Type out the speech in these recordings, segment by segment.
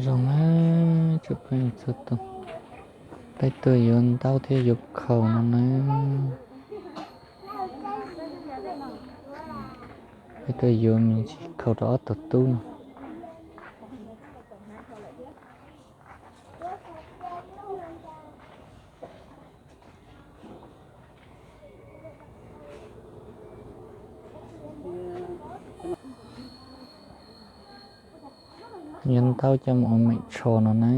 Zoo na, tsoom phooj ywg txhua tus, peb tuaj yuav ntaub thiab yuav khaus no na. Peb tuaj yuav me ntsis khaus rau ob tug tub no. Yuav ntaub coj mus ua meem tsho no na.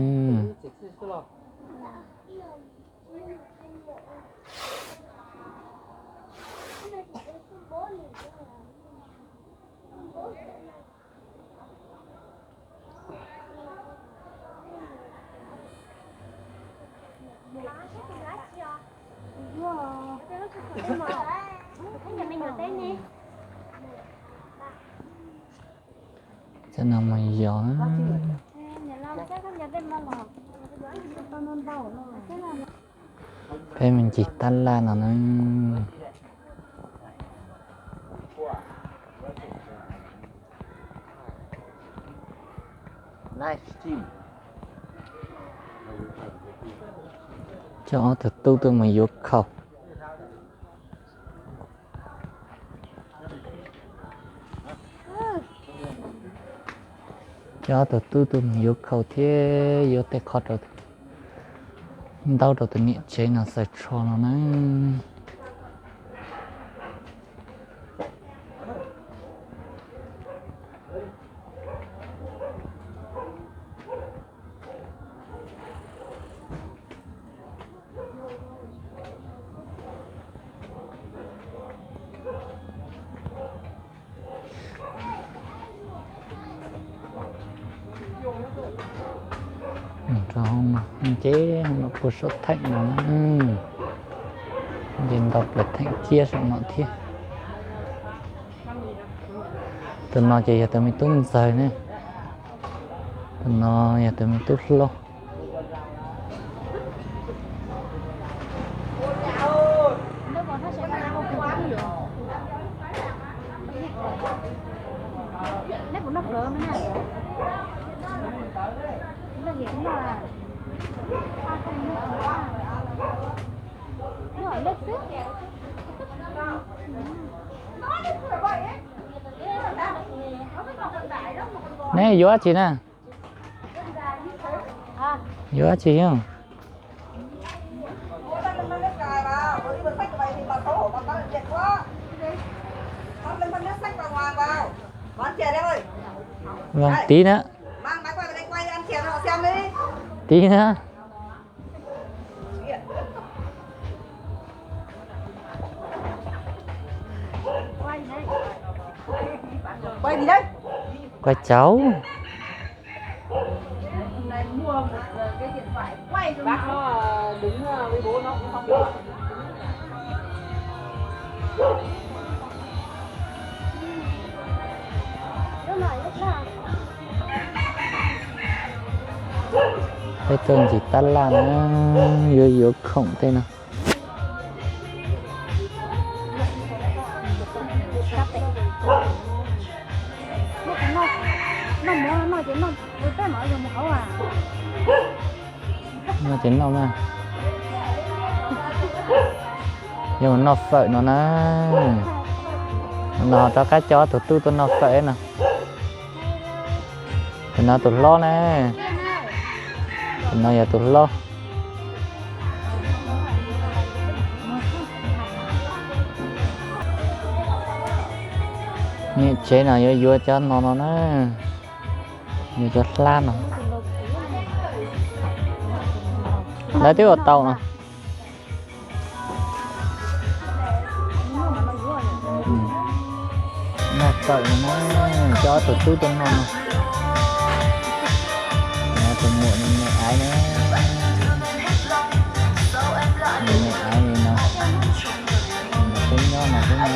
Cov no mus yos. Peb me ntsis tab laj no na. Coj ob tug tub tuaj mus yuav khaus. Coj ob tug tub tuaj mus yuav khaus thiab yuav tej qho rau, ntaub rau tus niam tsev no xaws tsho no na. Rau hauv no, nce hauv no puag saum theem no na. Nce ntau plaws theem ciab saum no thiab. Tus no ces yog tus me tub ntxawg ne. Tus no yog tus me tub hlob. Neb yuav dab tsi na? Yuav dab tsi? Tiv na. Tiv na. Quay cháo. Peb tuaj ntsis tab laj na, yuav yuav khoom tej no. Noj ces noj mas. Yuav mus noj fawm no na. No rov qab coj tus tub tuaj noj fawm no. Tus no tus hlob na. Tus no yog tus hlob. Niam tsev no yuav yuav cov no no na. Yuav cov hlab no. Lawv twb ua tau no. Noj fawm no na, coj ob tug tub tuaj noj no. Tus muam no me aiv na. Me aiv li no. Peb nyob no xwb na.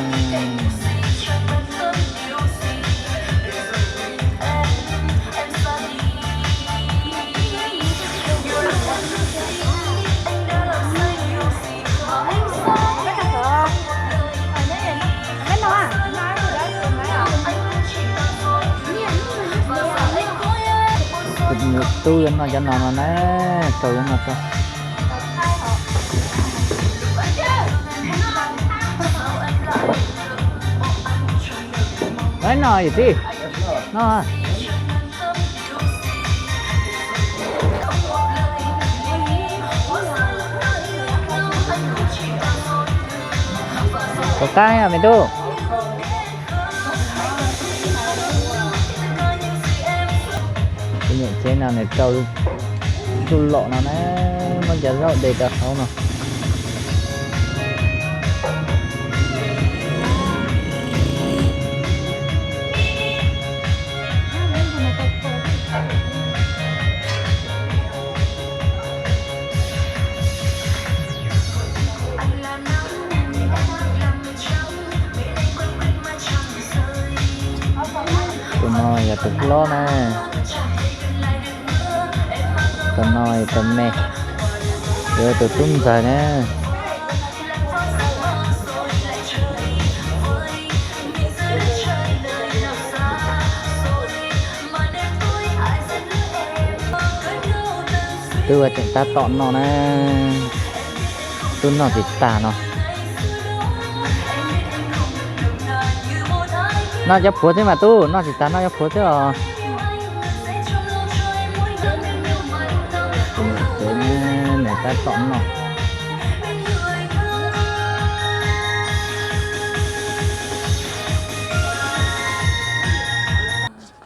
Tub yuav noj cov no no na, rau yuav noj rau. Noj yawm txiv, noj. Puas qab me tub? Tus niam tsev no nws rau ntuj lom no na, muab cov zaub de rau hauv no. Tus no yog tus hlob na, tus no yog tus me, yog tus tub ntxawg na. Twb ua tseem tab tom noj na, twb noj tsis tag no. Noj cov phuav xwb mas tub, noj tsis tag noj cov phuav xwb os. Tus niam tsev nws tab tom noj.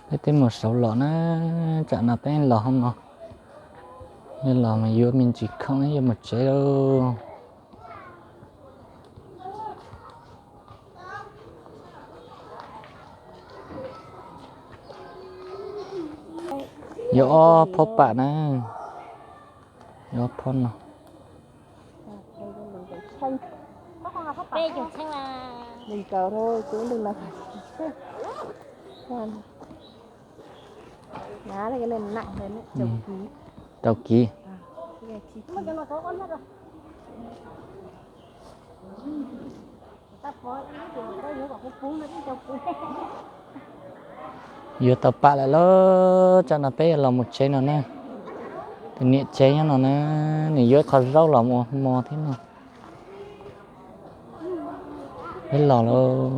Peb twb mus saud los na, tsam no peb los hauv no, los mas yuav me ntsis khoom yuav mus tsev lauj. Yuav ob phob pam na, yuav ob phob no. Rau kiv. Yuav tau pam lawm lauj, tsam no peb yuav los mus tsev no na. Tus niam tsev nyob no na, nws yuav qho zaub los mus ua hmo thiab no. Peb los lauj.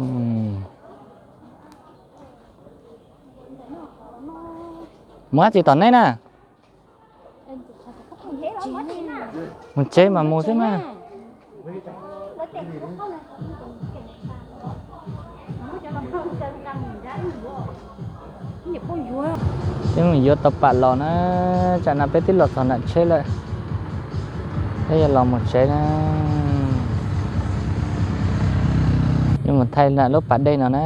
Mus dab tsi tom neb na? Mus tsev mas mus xwb mas. Peb mus yuav tau pam los na, tsam no peb twb los txog nram tsheb lawm. Peb yuav los mus tsev na. Yuav mus thaij lub pas dej no na,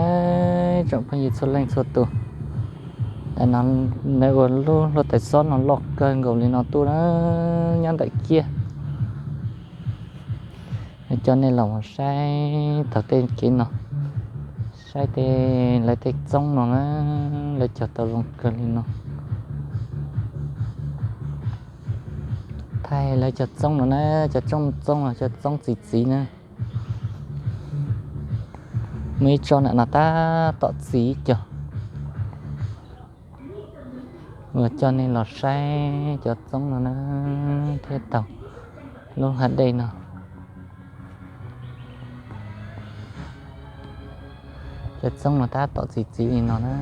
tsoom phooj ywg txhua leej txhua tus. Tam no nws ua lub hlua tais xob no loj kawg nkaus li no tuaj na, nyob ntawm kiab. Coj nej los mus saib thaum tej kev no, saib tej lawv tej txoob no na, lawv cog tau zoo kawg li no. Thaij lawv cov txoob no na, cov txoob txoob no, cov txoob txiv txiv na. Muaj ib tsob nram no tab tom txiv ib co. Uas coj nej los saib cov txoob no na, thiab taug lub hav dej no. Cov txoob no tab tom txiv txiv li no na.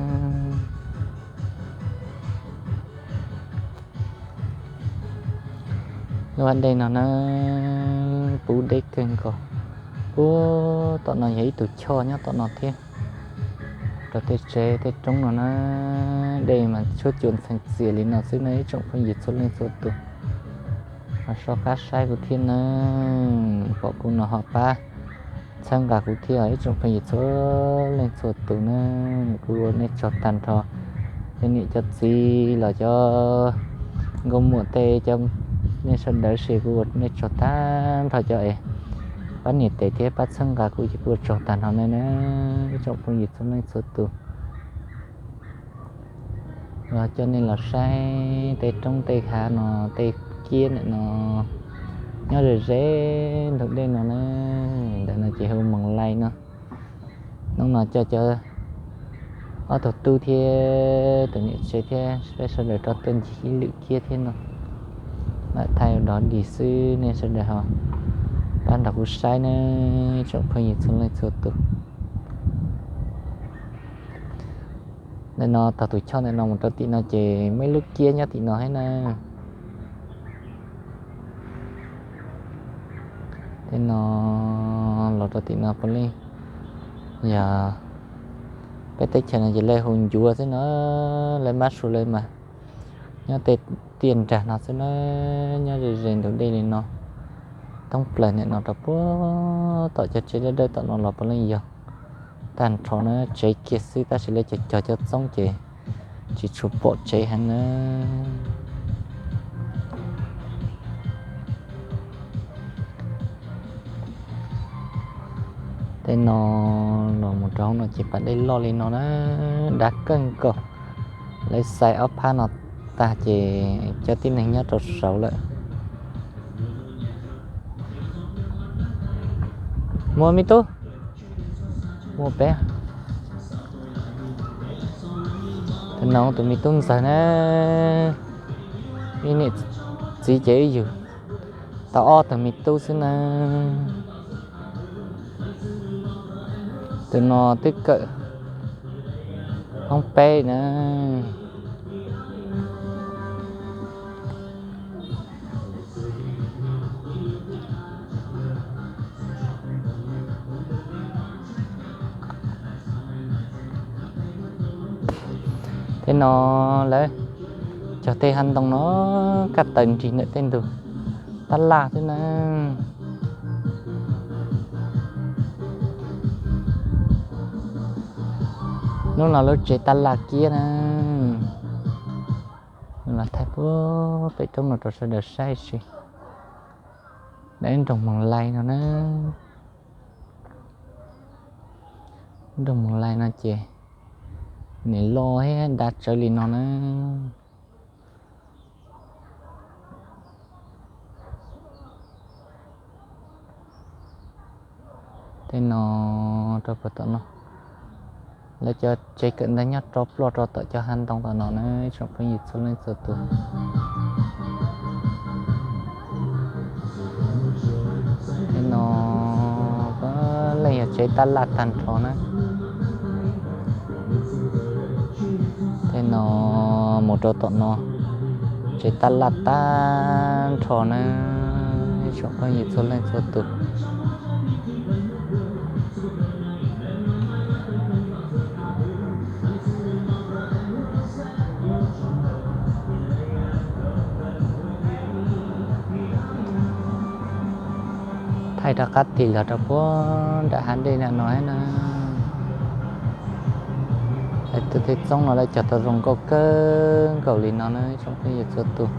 Lub hav dej no na, puv deb kawg nkaus. Puag tom no yog ib tug choj nyob tom no thiab. Rau tej tsev tej roob no na, dej mas tshuab cuam ntxheev txias li no xwb na ib tsoom phooj ywg txhua leej txhua tus. Ho so qab saib kuv thiab na, pom kuv no ho pab txhawb nqa kuv thiab ib tsoom phooj ywg txhua leej txhua tus na. Kuv ua nej tsaug tag nrho, cov niam cov txiv los cov nkauj muam tej, cov nej sawv daws es kuv ua nej tsaug tag nrho cov es pab nias tes thiab pab txhawb nqa kuv ces kuv ua tsaug tag nrho nej na, ib tsoom phooj ywg txhua leej txhua tus. Los coj nej los saib tej roob tej hav no, tej kiab ntawm no nyob ze ze ntug dej no na. Ntawm no ces hu Moos Lais no. Hnub no coj cov Ob tug tub thiab tus niam tsev thiab peb sawv daws rov tuaj ncig ib lwm kiab thiab no. Mam thaij dov dis xwb, nej sawv daws ho pab nrog kuv saib nawb tsoom phooj ywg txhua leej txhua tus. Ntawm no tog tus choj ntawm no mus rau tim no ces muaj ib lub kiab nyob tim no thiab na. Tej no los rau tim no puav leej yog peb teb chaws no ces lawv hu ncuav xwb no, lawv mab su lawv mas nyob tej tiaj nrag no xwb na, nyob ze ze ntug dej li no. Thoob plaws niam no rau puag tom cov tsev dawb dawb tom no los puav leej yog tag nrho na, tsev kiag xwb tab sis lawv cog cog cov txoob ces tsis tshua pom tsev heev na. Tej no los mus rau hauv no ces pas dej loj li no na, dav kawg nkaus. Lawv xais ob phab no tag ces cov tib neeg nyob rau saud lawm. Muaj me tub, muaj peb. Tus no tus me tub ntxawg na, ib niam txiv ces wb yug tau ob tug me tub xwb na. Tus no twb kawm hoob peb na. Tej no lawv cog tej hav ntoo no kaj taws nrig ntawm tej ntug tab laj xwb na. Hnub no lub tsev tab laj kiab na. Los thaij puag pem roob no rau sawv daws saib si. Daim nroog Moos Lais no na. Nroog Moos Lais no ces nim loj thiab dav tsawv li no na. Tej no rau puag tom no, lawv cov tsev kawm ntawv nyob rau ploj rau tom cov hav ntoo tom no na, tsoom phooj ywg txhua leej txhua tus. Tej no puav leej yog tsev tab laj tag nrho na. Tej no mus rau tom no, tsev tab laj tag nrho na, tsoom phooj ywg txhua leej txhua tus. Thaij rov qab tig los rau puag nram hav dej no thiab na. Lawv tus tej txoob no lawv cog tau zoo nkauj kawg nkaus li no na, tsoom phooj ywg txhua tus.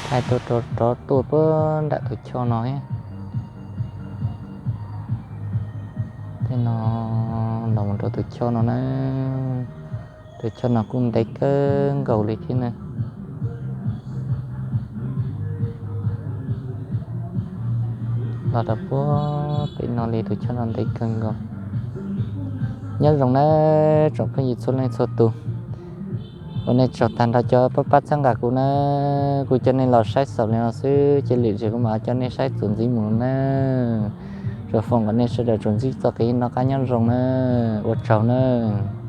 Thaij tuaj rov tuaj puag nram tus choj no thiab. Tej no los mus rau tus choj no na. Tus choj no kuj ntev kawg nkaus li thiab na. Los rau puag pem no li, tus choj no ntev kawg nkaus. Nyob zoo nawb tsoom phooj ywg txhua leej txhua tus uas nej tsaug tag nrho cov pab pab txhawb nqa kuv na. Kuv coj nej los saib xaus li no xwb, cia lwm zaus kuv mam coj nej saib txuas ntxiv mus na. Tsuas foom kom nej sawv daws tsuas ntsib txoj kev noj qab nyob zoo na. Ua tsaug nawb.